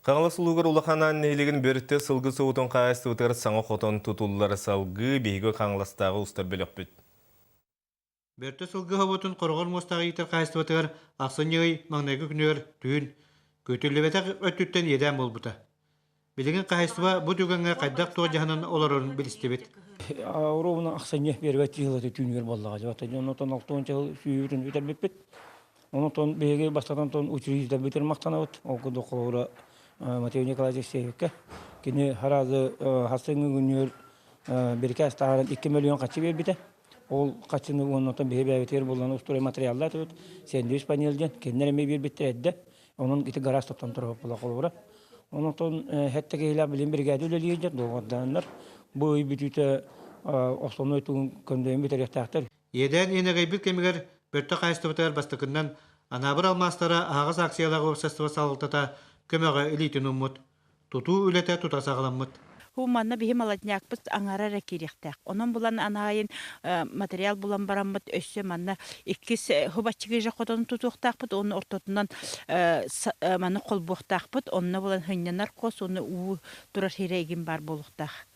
Хаҥалас улуугар Улахан Аан нэһилиэгин Бөртө сылгы собутун хаһаайыстыбатыгар саҥа хотон тутуллар салгыы биһиги Хаҥаластааҕы устар бөлөхпүт. Бөртө сылгы хоботун хороҕор муостаах иитэр хаһаайыстыбатыгар ахсынньы ый маҥнайгы күнүгэр түүн көтүллүбэтэх өттүттэн иэдээн буолбута. Билигин хаһаайыстыба бу түгэҥҥэ хайдах-туох дьаһанан олорорун билистибит. Оруобуна ахсынньы биэрбэт дьыалата түүнүгэр буоллаҕа. Онтон алтыан чыл сүүрүн бүтэрбиппит. Онон биһиги бастатан туран учредителбитин махтанабыт. Ол курдук холобура Матвей Николаевич Алексеевикка. Кини харазы хасыҥҥы күнүгэр бирикээс таһааран 2 миллион хаччы биэрбитэ. Ол хаччыны уоннатан биһи бэйэбитигэр булан устуруй материаллаатыбыт. Сэндвич панель диэн кинилэр эмиэ биэрбиттэр эрдэ. Онон ити гараж тоттон турар буола холобура. Онон хэттэ киһилээх билин биригээдэ үлэлиир дьон доҕордааннар. Бу ый бүтүүтэ основной тугун көмдөйөн бүтэриэхтээхтэр. Иэдээн иэнэгэйбит кэмигэр Бөртө хаһаайыстыбатыгар бастакыннан Анаабыр алмаастара аһаҕас акциялаах уопсастыба салалтата көмөҕө илиитин ууммут. Тутуу үлэтэ тута саҕаламмыт. Һуу манна биһи молоднякпыт аҥара эрэ киириэхтээх. Онон булан анаайын материал булан бараммыт өссө манна иккис хубаччыгы же хотон тутуохтаахпыт уонна ортотунан маны холбуохтаахпыт. Онно булан хынньанар хос уонна уу турар сирэ игин баар буолуохтаах.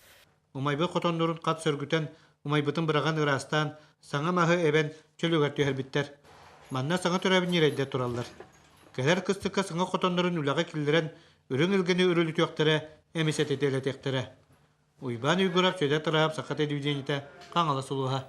Умайбыт хотоннорун хат сөргүтэн, умайбытын быраҕан ыраастаан, саҥа маһы эбэн чөлүгэр түһэрбиттэр. Манна саҥа төрөөбүт ньирэйдэр тураллар. Кэлэр кыстыкка саҥа хотоннорун үлэҕэ киллэрэн, үрүҥ илгэни үрүлүтүөхтэрэ, эмис этитэлэтиэхтэрэ. Уйбаан Уйгурап, Сүөдэр Тараһап, Саха телевидениетэ, Хаҥалас улууһа.